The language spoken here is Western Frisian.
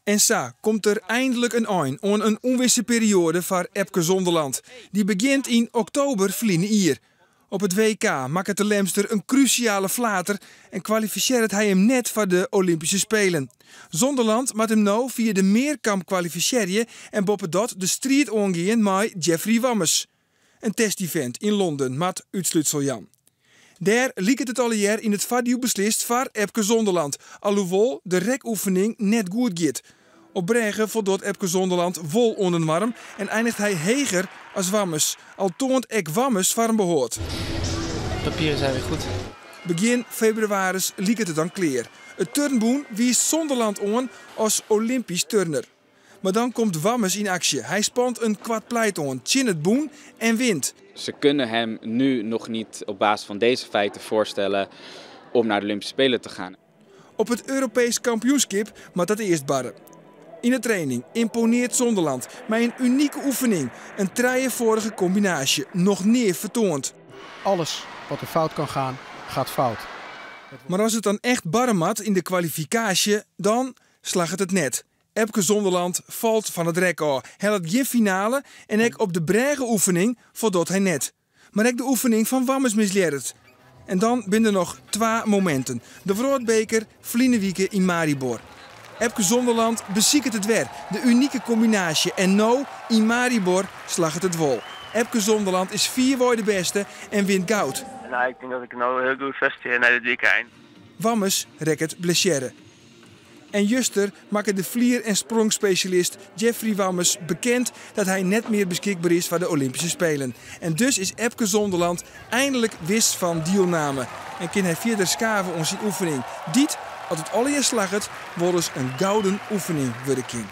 En sa komt der einlik in ein oan in ûnwisse perioade foar Epke Zonderland. Dy begjint yn oktober ferline jier. Op it WK makket de Lemster in krúsjale flater en kwalifisearret hy him net foar de Olympyske Spelen. Zonderland moat him no fia de mearkamp kwalifisearje en boppedat de striid oangean mei Jeffrey Wammes. In testevent yn Londen moat útslútsel jaan. Dêr liket it allegear yn it foardiel beslist foar Epke Zonderland, alhoewol de rekoefening net goed giet. Op brêge foldocht Epke Zonderland wol oan de noarm en einiget hy heger as Wammes, al toant ek Wammes foarmbehâld. De papieren zijn weer goed. Begjin febrewaris liket it dan klear. It turnbûn wiist Zonderland oan as Olympysk turner. Mar dan komt Wammes yn aksje. Hy spant in koart pleit oan tsjin it bûn en wint. Ze kunnen hem nu nog niet op basis van deze feiten voorstellen om naar de Olympische Spelen te gaan. Op it Europeesk kampioenskip moat dat earst barre. Yn de training ymponearret Zonderland mei in unike oefening. In trijefâldige kombinaasje, noch nea fertoand. Alles wat er fout kan gaan, gaat fout. Mar as it dan echt barre moat yn de kwalifikaasje, dan slagget it net. Epke Zonderland falt fan it rek ôf, hellet gjin finale en ek op de brêge-oefening foldocht hy net. Mar ek de oefening fan Wammes mislearret. En dan binne der noch twa mominten. De Wrâldbeker ferline wike yn Maribor. Epke Zonderland besiket it wer, de unike kombinaasje. En no, yn Maribor, slagget it wol. Epke Zonderland is fierwei de bêste en wint goud. Nou, ik tink dat ik no hiel goed fêststean nei dit wykein. Wammes rekket blessearre. En juster makke de flier- en sprongspesjalist Jeffrey Wammes bekend dat hy net mear beskikber is foar de Olympyske Spelen. En dus is Epke Zonderland einlik wis fan dielname. En kin hy fierder skave oan syn oefening. Dy't, as it allegear slagget, wolris in gouden oefening wurde kin.